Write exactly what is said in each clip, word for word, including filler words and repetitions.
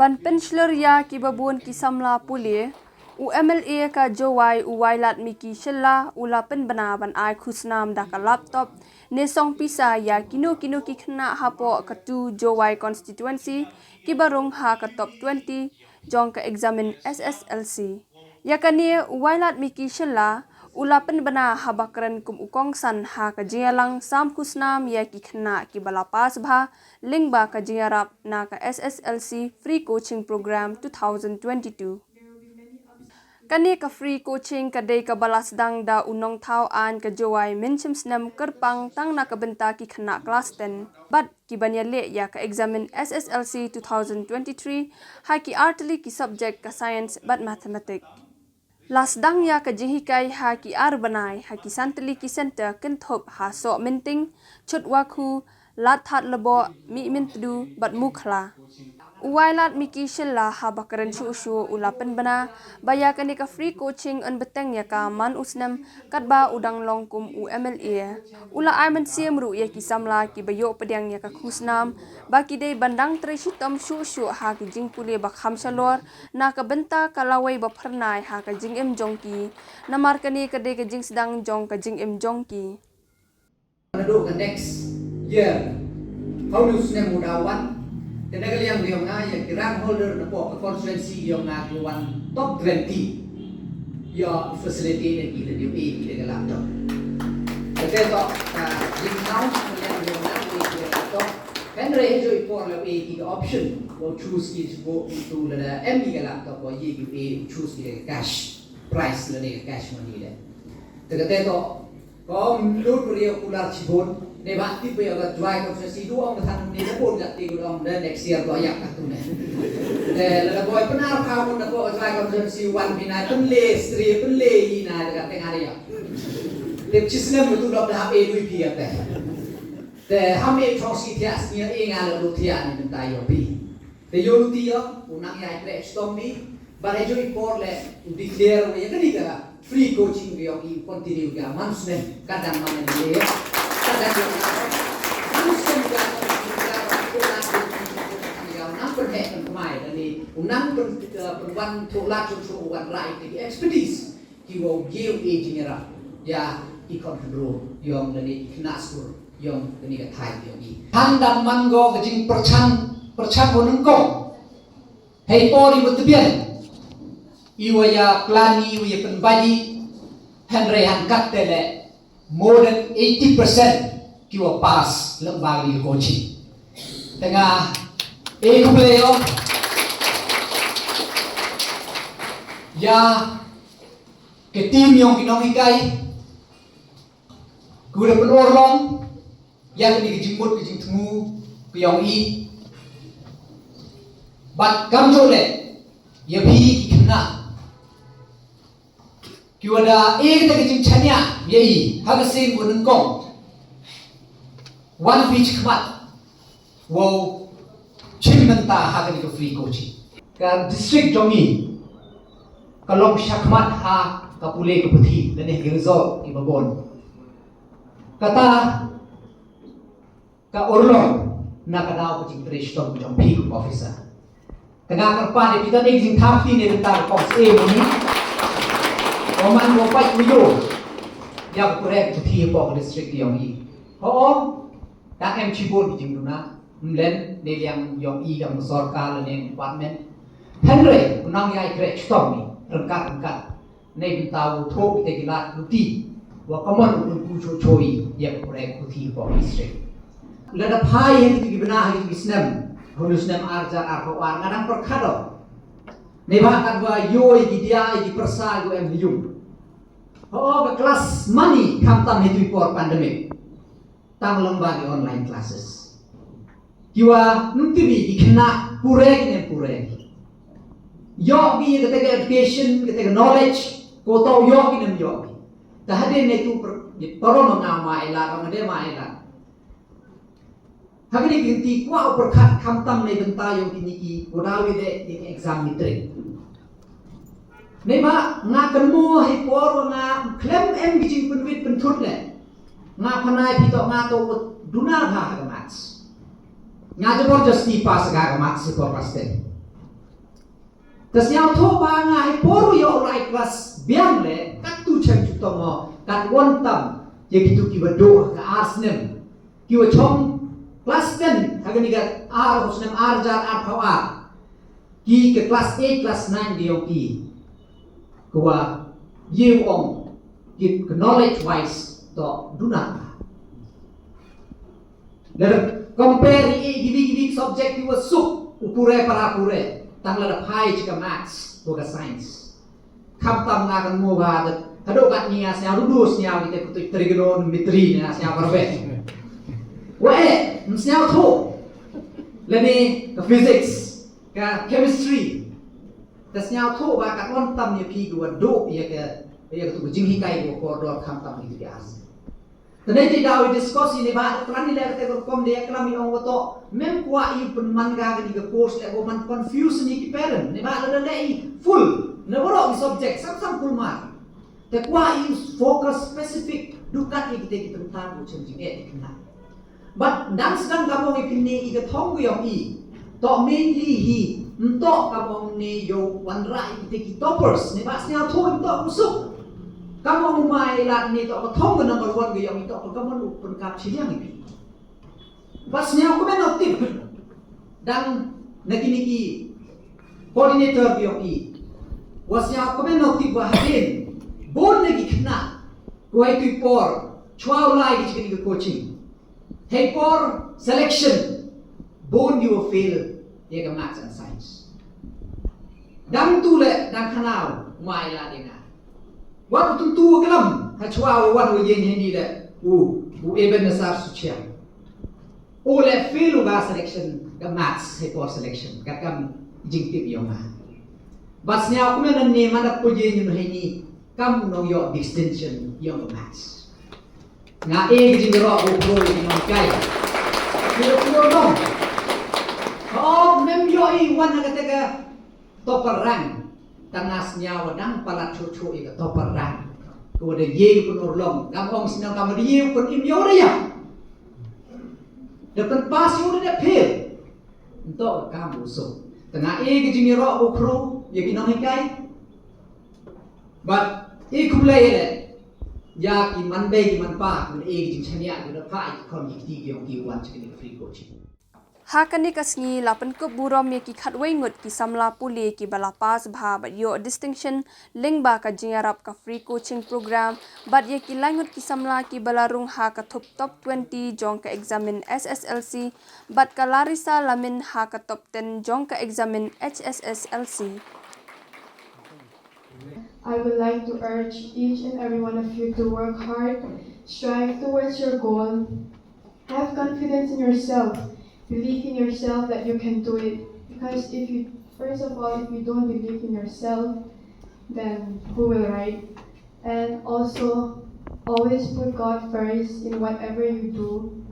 Ban pynshlur ïa kiba bun ki samla pule, u M L A ka Jowai u Wailadmiki Shylla u la pynbna ban ai khusnam da ka laptop ne song pisa ïa kino kino ki khynnah hapoh ka tu Jowai constituency kiba rung ha ka top twenty jong ka eksamin S S L C. Ïa kane u Wailadmiki Shylla u la pynbna haba kren kum u kongsan ha ka jingïalang sam khusnam ïa ki khynnah kiba la pass bha lyngba ka jingïarap na ka S S L C Free Coaching Program two thousand twenty-two. Kane ka free coaching ka dei kaba la sdang da u nongthaw aiñ ka Jowai mynshem snem kyrpang tang na ka bynta ki khynnah klas ten bad kiban ïaleh ïa ka eksamin S S L C two thousand twenty-three ha ki artylli ki subject ka science bad mathematics. La sdang ïa ka jinghikai ha ki ar bnai ha ki san tylli ki centre kynthup ha Sohmynting, Chutwakhu, Ladthadlaboh, Mihmyntdu bad Mukhla. U Wailadmiki Shylla haba kren shuh shuh u la pynbna ba ïa kane ka free coaching yn bteng ïa ka man u snem katba u dang long kum u M L A. U la ai mynsiem ruh ïa ki samla kiba ïoh pdiang ïa ka khusnam ba ki dei ban dang trei shitom shuh shuh ha ki jingpule ba kham shalor na ka bynta ka lawei ba phyrnai ha ka jingim jong ki. Namar kane ka dei ka jingsdang jong ka jingim jong ki. Naduh ka next year, hau nu snem u da wan, te na ka liang jong nga ïa ki rank holder na pok ka constituency jong nga ki wan top twenty. Ïa facility ne ki le ïa ki le ka laptop. Te to ka jingthaw na ka liang jong nga ki le ka laptop. Hynrei joi por le ïa ki option, ko choose ki sbu tu le da em ki ka laptop ko ïa ki choose ki le cash price le ne cash money le. Te ka te to Ko lut pria kular chibun. Ne ba ti pria ka Jowai constituency du ong than ne ka bun ka ti ong the next year ko yak ka tu ne. Te le ka boy penar ka mun ko Jowai constituency wan bina pynle stri pynle ina de ka tengah ya. Te chisnem tu dok da e lui pi ate. Te ham e chong si thia snia e nga le lu thia ni mynta yo pi. Te ïoh luti ïa u nang ïai treh stom ni, bad ha jong i por le u declare u ïa kani ka free coaching ka ïong i continue ka man snem ka dang man ne le ka dang ïong man snem ka ka nang pynheh pynpmai da ni u nang pyn pynwan thoh lad shuh shuh u wan rai ki expertise. Ki wow giew e jingïarap ïa i khon khynroo ïong lane i khynnah skul ïong kani ka thaiñ ïong i. Hangdam man go ka jingpyrchang pyrchang ko nyngkong. Hei por i wa tbian i wa ïa plan i wa ïa pynbait i. Hynrei hangkat te le more than eighty percent ki wa pass lem bang i coaching. Tengah e khublei ïong ïa ka team ïong ki nonghikai, ku da pynurlong ïa kani ka jingmut ka jingthmu ka ïong i. Bad kam jole ïa phi ki khynnah ki wa da e kata ka jingchania ïa i ha ka sien wa nyngkong. Wan phi chi khmat wow chim mynta ha kani ka free coaching. Ka district jong i ka long shakhmat ha ka pule ka puthi lane ki result i babon. Kata ka urlong na ka daw ka jingtrei shitom ka jong phi kum officer. Tengah kyrpad ïa phi ta ne jingthap phi ne bynta ka kong se mo ni. Oman mo pait mo yo ïa ka pure ka puthi hapoh ka district ïong i. Ho. Tang em chibun ki jingduna mlen ne liang ïong i dang sorkar lane department. Hynrei u nang ïai trei shitom ni ryngkat ryngkat ne bynta u thoh kita ki lad luti wa kammon u tympu choh choh i ïa ka pure ka puthi hapoh district. Lada phai ha kita ki bnai ha kita ki snem, ha u snem ar hajar arphew ar nga dang pyrkhat o. Ne ba katwa ïoh i ki dia i ki pyrsa i em ha ïung. Ho ka class mani khamtam ha itu i por pandemic. Tang long ba ki online classes. Ki wa ym tibi ki khynnah pure ki ne pure. Ïoh ki kata ka education, kata ka knowledge, ko to ïoh ki ne ïoh ki. Ta hadien ne tu per, parom nga ma ila, ma de ma ila. Ha kini ki nti kwah u pyrkhat khamtam ne bynta ïong kini ki, ko daw i de ki exam matric. Ne ba nga kynmaw ha i por wa nga khlem em ki jingpynwit pynthut le. Nga pynai phi to nga to duna bha ha ka maths. Nga jabor justi pass ha ka maths i por pass ten. Te sniawthuh ba nga hei por u ïoh u lai klas biang leh, katto chem chitom mo, kat wan tam ïa kito kiba duh ka ar snem. Kiwa chong klas ten ha kane ka ar snem ar hajar arphew ar. Ki ka klas eight, klas nine ka ïong ki. Kawa ïew ong ki ka knowledge wise to duna. Lada compare i kiwi kiwi subject kiwa suk u pure para pure. Tang lada phai chi ka maths ko ka science. Khamtam nga kan mo ba da. Haduh katni nga sniaw rudu sniaw kita kutui trigonometry nga sniaw barbeh. Wa eh, sniawthuh. Lane ka physics, ka chemistry. Te sniawthuh ba kat wan tam ïa phi kiwa duh ïa ka, ïa ka tu ka jinghikai kiwa kordor khamtam ïa ki ar snem. Te nangta daw i discuss ïa ne ba plan ïa leh kata ka rukom de ïa klam ïa ong wa to. Mem kwah ïa pynman ka kani ka course leh wa man confuse ïa ki parent. Ne ba lada leh i full ne waroh ki subject sam sam kulmar. Te kwah ïa focus specific dukat ïa kita ki tymmen ko chem jingeh ïa ki khynnah. Bad dang sdang ka bong ïa pynne ïa ka thong ko ïong i. To mainly hi, nto ka bong ne ïoh wanrah ïa kita ki toppers, ne ba sniawthuh nto u suk. Ka bong u mai lad ne to ka thong ko number one ko ïong i to ka bong u pynkap chiliang ïa phi. Ba sniaw ko men tip. Dang na kini ki coordinator ko ïong i. Wa sniaw ko men tip wa hadien. Bun na ki khynnah. Ko ai tu por. Chwa u lai ki chikini ki coaching. Hei por selection. Bun ïa u fail ïa ka maths and science. Dang tu leh, dang khana u, mai la ding a. Wat u tu tu klam, ha chwa u wan u ïeng hini leh, u, u Ebenezer Suchiang. U leh fail u ka selection, ka maths, hei por selection, ka kam jingtip ïong a. Ba sniaw kumne nan ne mana pu ïeng hini, kam nong ïoh distinction ïong ka maths. Nga e ka jingïaroh u bro ïa ki nonghikai. Ki ïa ki nong. Ka ong mem ïoh i wan na kata ka topper rank. Tang nga sniaw wa dang palat chuh chuh ïa ka topper rank. Ka wa da ïe ka pynurlong. Kam ong sniaw kam wa da ïe ka pyn im ïoh da ïa. Da pynpass ïoh da da fail. Nto ka kam u suk. Tang nga e ka jingïaroh u bro ïa ki nonghikai. Bad i khublei ïa le. Ïa ki man bei ki man pa, ki man e ki jingshaniah, ki da phah ïa ki khon ki kti ki ong ki wan cha kane ka free coaching. Ha kane ka sngi la pynkup burom ïa ki khatwei ngut ki samla pule kiba la pass bha bad ïoh distinction lyngba ka jingïarap ka free coaching program bad ïa ki lai ngut ki samla kiba la rung ha ka thup top twenty jong ka eksamin S S L C bad ka Larissa Lamin ha ka top ten jong ka eksamin H S S L C. I would like to urge each and every one of you to work hard, strive towards your goal, have confidence in yourself, believe in yourself that you can do it. Because if you, first of all, if you don't believe in yourself, then who will, right? And also, always put God first in whatever you do,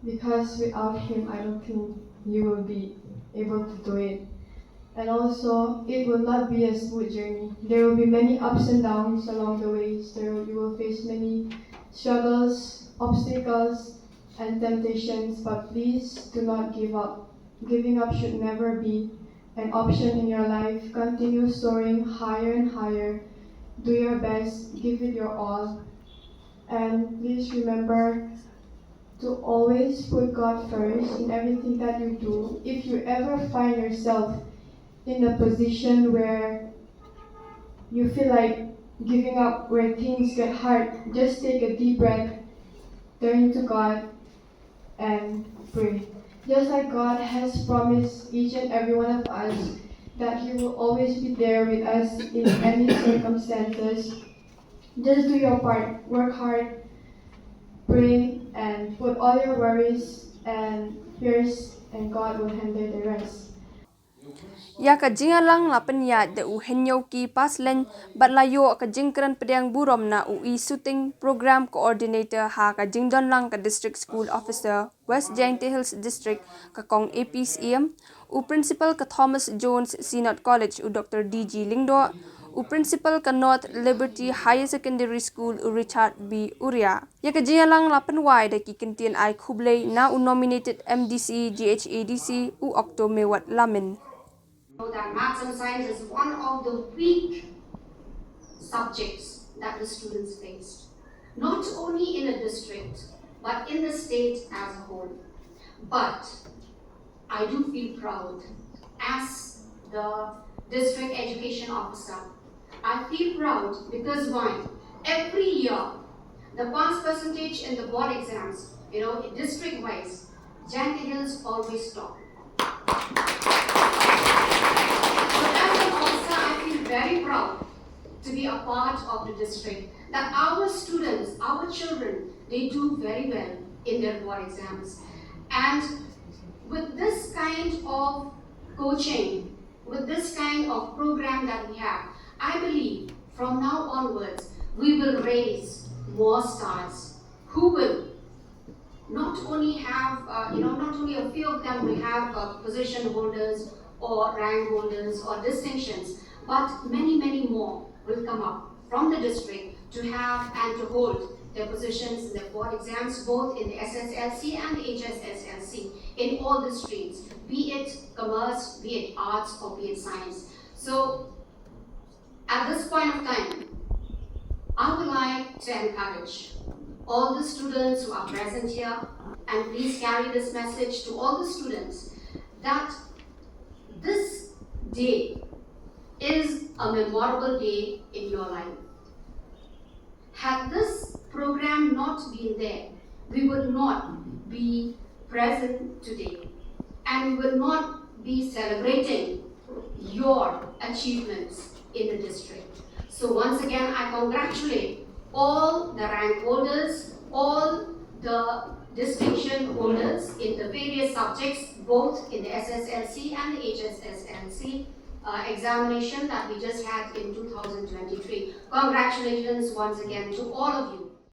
because without Him, I don't think you will be able to do it. And also, it will not be a smooth journey. There will be many ups and downs along the ways. There, you will face many struggles, obstacles, and temptations, but please do not give up. Giving up should never be an option in your life. Continue soaring higher and higher. Do your best, give it your all. And please remember to always put God first in everything that you do. If you ever find yourself in a position where you feel like giving up, where things get hard, just take a deep breath, turn to God, and pray. Just like God has promised each and every one of us that He will always be there with us in any circumstances, just do your part, work hard, pray, and put all your worries and fears, and God will handle the rest. Ïa ka jingïalang la pynïaid da u Hynñiewkiew Pasleiñ bad la ïoh ka jingkren pdiang burom na u E. Suting, Program Coordinator ha ka jingdonlang ka District School Officer, West Jaintia Hills District, ka Kong A P Syiem, u Principal ka Thomas Jones Synod College, u Doctor D G Lyngdoh, u Principal ka North Liberty Higher Secondary School, u Richard B Uria. Ïa ka jingïalang la pynwai da ki kyntien ai khublei na u nominated M D C G H A D C, u Okto Mewat Lamin. Know that maths and science is one of the weak subjects that the students faced, not only in a district, but in the state as a whole. But I do feel proud as the district education officer. I feel proud because why? Every year, the pass percentage in the board exams, you know, district wise, Jaintia Hills always top. So as an officer, I feel very proud to be a part of the district, that our students, our children, they do very well in their board exams. And with this kind of coaching, with this kind of program that we have, I believe from now onwards, we will raise more stars who will not only have, uh, you know, not only a few of them will have uh, position holders or rank holders or distinctions, but many, many more will come up from the district to have and to hold their positions in the board exams, both in the S S L C and the H S S L C, in all the streams, be it commerce, be it arts, or be it science. So, at this point of time, I would like to encourage all the students who are present here, and please carry this message to all the students, that this day is a memorable day in your life. Had this program not been there, we would not be present today, and we would not be celebrating your achievements in the district. So once again, I congratulate all the rank holders, all the distinction holders in the various subjects, both in the S S L C and the H S S L C uh, examination that we just had in two thousand twenty-three. Congratulations once again to all of you.